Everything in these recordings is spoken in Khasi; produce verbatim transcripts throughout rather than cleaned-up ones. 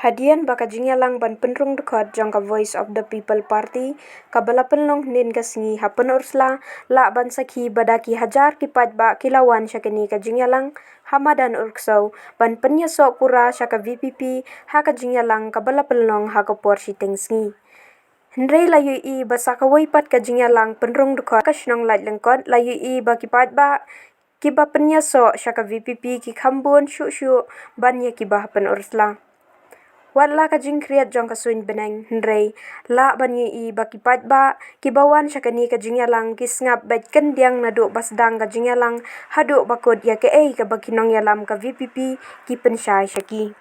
Hadien ba ka jingïalang ban pynrung dkhot jong ka Voice of the People Party kaba la pynlong hynnin ka sngi ha Pynursla, lah ban sakhi ba da ki hajar ki paidbah ki la wan sha kane ka jingïalang ha madan Urksew ban pynïasoh pura sha ka V P P ha ka jingïalang kaba la pynlong ha ka por shiteng sngi. Hynrei la ïohi ba sa kawei pat ka jingïalang pynrung dkhot ka shnong Laitlyngkot, la ïohi ba ki paidbah kiba pynïasoh sha ka V P P ki kham bun shuh shuh ban ïa kiba ha Pynursla. Wat la ka jingkhriat jong ka suiñ bneng, hynrei lah ban ïohi ba ki paidbah kiba wan sha kane ka jingïalang ki sngap beit kyndiang naduh ba sdang ka jingïalang haduh ba kut ïa kaei kaba ki nongïalam ka V P P ki pynshai sha ki.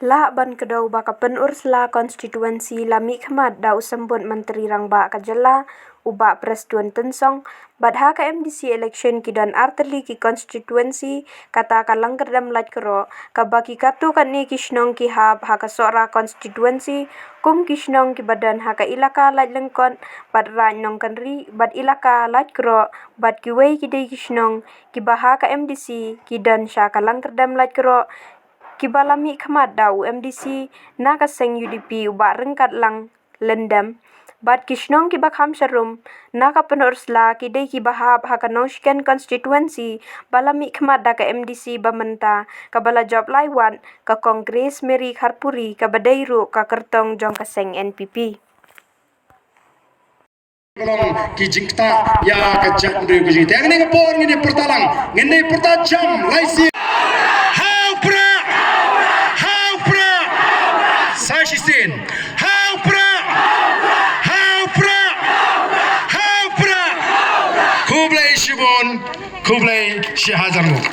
Lah ban kdew ba ka Pynursla constituency la mihkhmat da u Symbud Myntri Rangbah ka jylla, u Bah Prestone Tynsong, bad ha ka M D C election ki don artylli ki constituency, kata ka Langkyrdem Laitkroh, kaba ki katto katne ki shnong ki hap ha ka Sohra constituency, kum ki shnong kiba don ha ka ilaka Laitlyngkot bad Raid Nongkynrih bad ilaka Laitkroh, bad kiwei ki dei ki shnong kiba ha ka M D C ki don sha ka Langkyrdem Laitkroh, kiba la mihkhmat da u M D C na ka seng U D P u Bah Ryngkatlang Lyndem. Bad ki shnong kiba kham sharum na ka Pynursla ki dei kiba hap ha ka Nongshken constituency ba la mihkhmat da ka M D C ba mynta kaba la jop lai wat, ka Kong Grace Mary Kharpuri, kaba dei ruh ka kyrtong jong ka seng N P P. Ki jingktah ïa ka jaitbynriew ka jingteng. Ngin ïa pyrta lang, ngin ïa pyrta jam lai sien. Ha u prah! Ha u prah! Sa shisien. Ha u prah! Ha u prah! Ha u prah! Khublei shibun, khublei shihajar nguh.